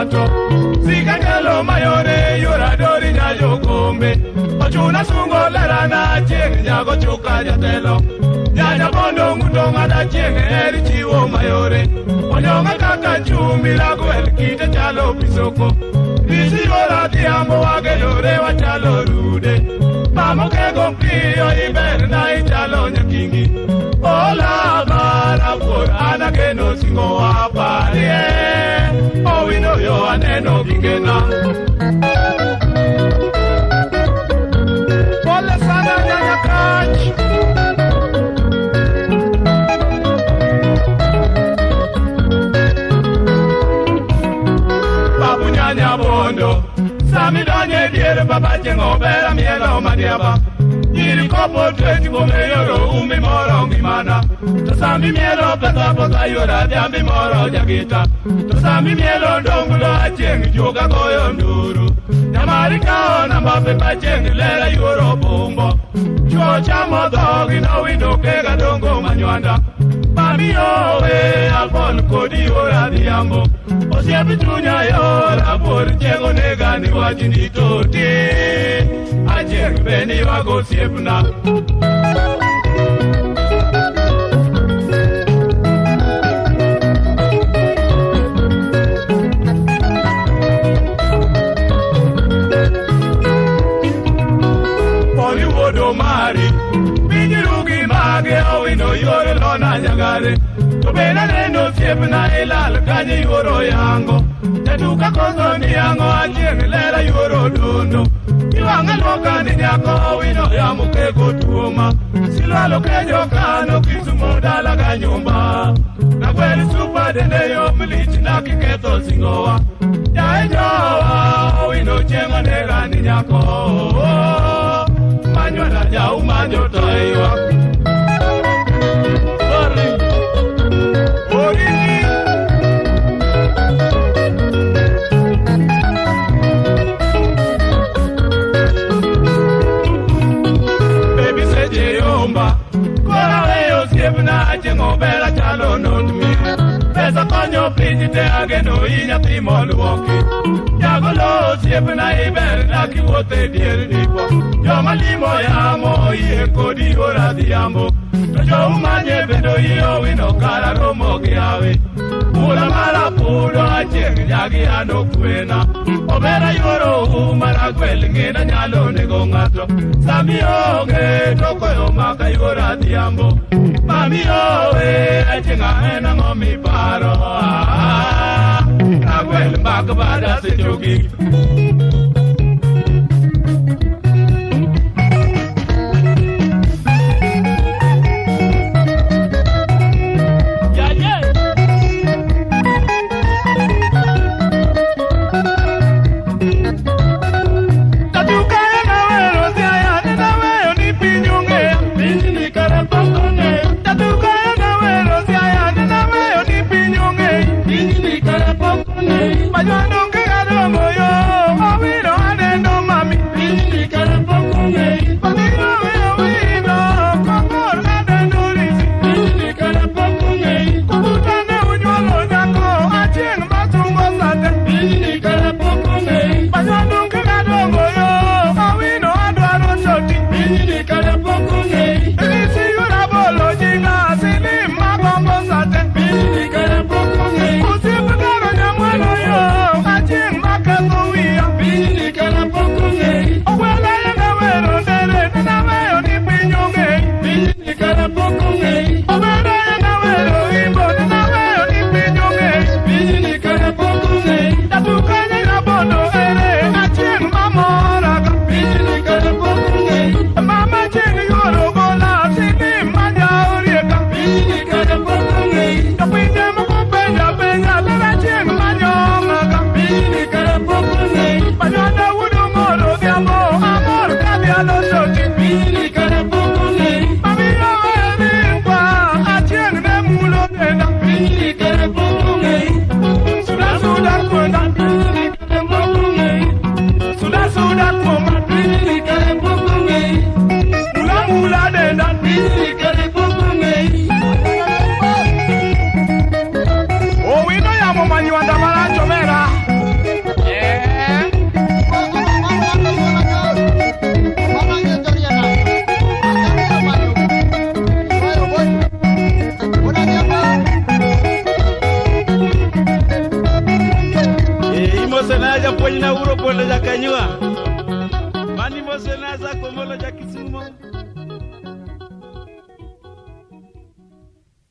ng'ato. Sika nyalo mayore yora dori nyajo kombe. Ochuna sungo lerana chieng' nyago chuka jatelo. Nyaja bondo ng'uto ng'ada chieng' eri chiwo mayore. Onyong'a kaka chumbi ragwel kite chalo pisoko. Risi yora dhiambo wagedore wachalo rude. Mamo kego piyo iber na ichalo nyakingi. Ola bara wuor an ageno singo waparie. Owino yo aneno gigena. Pole sana nyanya kach. Babu nyanya bondo. Sami donye dier baba chieng' obera mielo madiaba. Nyiri kopo twech kuome yoro umi moro ngimana. To sami mielo pesa posa yora dhiambi moro jagita. To sami mielo ndonglo achieng' juoga goyo nduru. Nyamari kawo namba pepa chieng' lera yuoro bumbo. Chuo chamo dhogi nowino kega dongo manywanda. Mami owe apon kodi yora dhiambo. Osiep chunya yora buor chieng' onega ni wachni toti. Achieng' be niywago osiepna. Poni wuodo mari, piny rugi mage owino yor lona nyagare. To be naneno osiepna ilal kanye yuoro yango. Jatuka koso ni yango achieng' lera yuoro dondo. Iwang'a luoka ni nyako owino yamo kego tuoma. Silwalo kejo kano Kisumo dala ga nyumba. Nagwel supa dende yom lich na kiketho singowa. Jae jowa owino chieng' onega ni nyako. Manywanda jau manyo to iywak. Sorry. Oriti. Baby seche yomba Kora weyo osiepna chieng' obera chalo not mi Pesa konyo piny te ageno i nyathi moluoki Jagolo osiepna iber dak iwuotho e dier dipo Joma limo yamo oyie kodi yor adhiambo To joumanye bende oyie owino kara romo gi hawi Mula mara pudo achieng' nyagi an okwena Omera yuoro uma ragwel ng'ina nyalo nego ng'ato Sami onge to koyo maka yuoro adhiambo Mami owe achieng' en ang'o miparo Ah, Ragwel mak bada sechogi Jaje. Tatuka nawero siaya naweyo ni piny ong'eya Pinyni kara pok ong'eyo. Tatuka nawero siaya naweyo ni piny ong'eyi Pinyni kara pok ong'eyo. Manywando onge gadongo yo owino Obro Pondo Jakanywa.